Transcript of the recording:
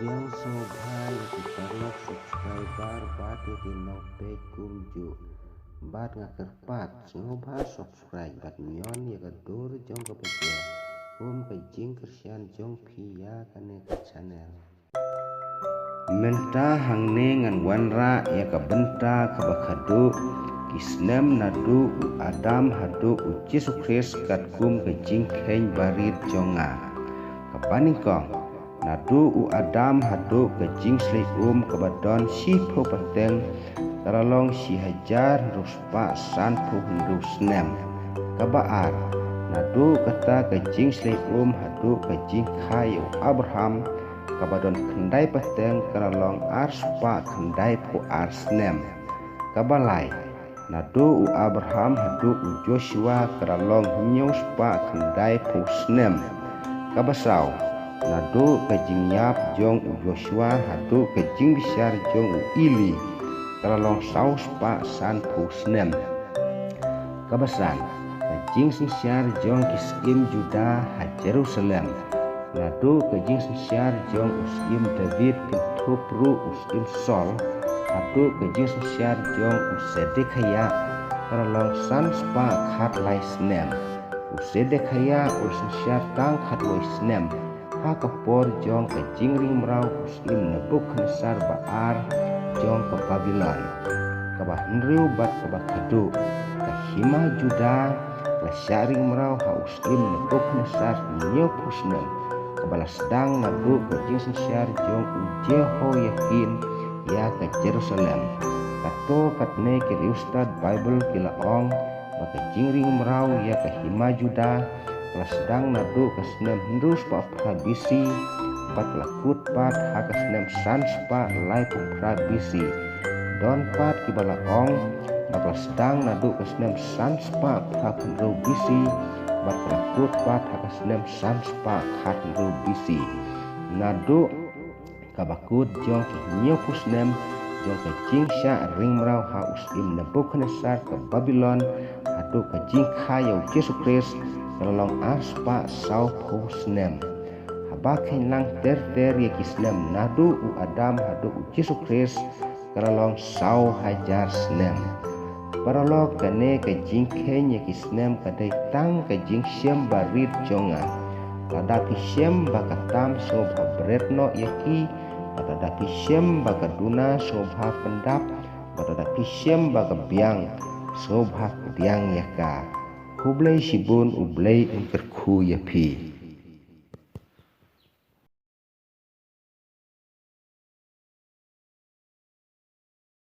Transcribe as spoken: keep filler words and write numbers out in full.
Ïa sngewbha ïa ki paralok subscriber bad ïa ki nongpeit kumjuh. Bad nga kyrpad sngewbha subscribe bad ñion ïa ka dur jong ka bell kum ka jingkyrshan jong phi ïa kane ka channel. Mynta hangne ngan wanrah ïa ka bynta kaba khadduh, ki snem naduh u Adam haduh u Jisu Khrist katkum ka jingkheiñ barit jong nga. Kaba nyngkong, naduh u Adam haduh ka jingshlei um kaba don shiphew pateng, ka la long shi hajar hynriew spah sanphew hynriew snem. Kaba ar, naduh kata ka jingshlei um haduh ka jingkha ïa u Abraham, kaba don khyndai pateng, ka la long ar spah khyndaiphew ar snem. Kaba lai, naduh u Abraham haduh u Joshua, ka la long hynñiew spah khyndaiphew snem. Kaba saw, naduh ka jingïap jong u Joshua haduh ka jingbishar jong u Eli, ka la long saw spah sanphew snem. Kaba san, ka jingsynshar jong ki syiem Judah ha Jerusalem. Naduh ka jingsynshar jong u syiem David kynthup ruh u syiem Saul, haduh ka jingsynshar jong u Sedekhaiah, ka la long san spah khatlai snem. U Sedekhaiah u la synshar tang khatlai snem ha ka por jong ka jingring mraw u syiem Nebukhadnessar ba ar jong ka Babilon. Kaba hynriew bad kaba khadduh, ka hima Judah ka la shah ring mraw ha u syiem Nebukhadnessar hynñiewphew snem, kaba la sdang naduh ka jingsynshar jong u Jehoiakin ïa ka Jerusalem. Kato katne ki riewstad Baibl ki la ong ba ka jingring mraw ïa ka hima Judah ka la sdang naduh ka snem hynriew spah phra B C, bad ka la kut pat ha ka snem san spah laiphew phra B C. Don pat kiba la ong ba ka la sdang naduh ka snem san spah phra hynriew B C, bad ka la kut pat ha ka snem san spah khathynriew B C. Naduh kaba kut jong ki hynñiewphew snem jong ka jingshah ring mraw ha u syiem Nebukhadnessar ka Babilon haduh ka jingkha ïa u Jisu Khrist, ka la long ar spah sawphew snem. Haba kheiñ lang ter ter ïa ki snem naduh u Adam haduh u Jisu Khrist, ka la long saw hajar snem. Paralok, kane ka jingkheiñ ïa ki snem ka dei tang ka jingshem barit jong nga. Lada phi shem ba ka tam, sngewbha bret noh ïa ki. Bad lada phi shem ba ka duna, sngewbha pyndap. Bad lada phi shem ba ka biang, sngewbha pdiang ïa ka. Khublei shibun, U Blei un kyrkhu ïa phi.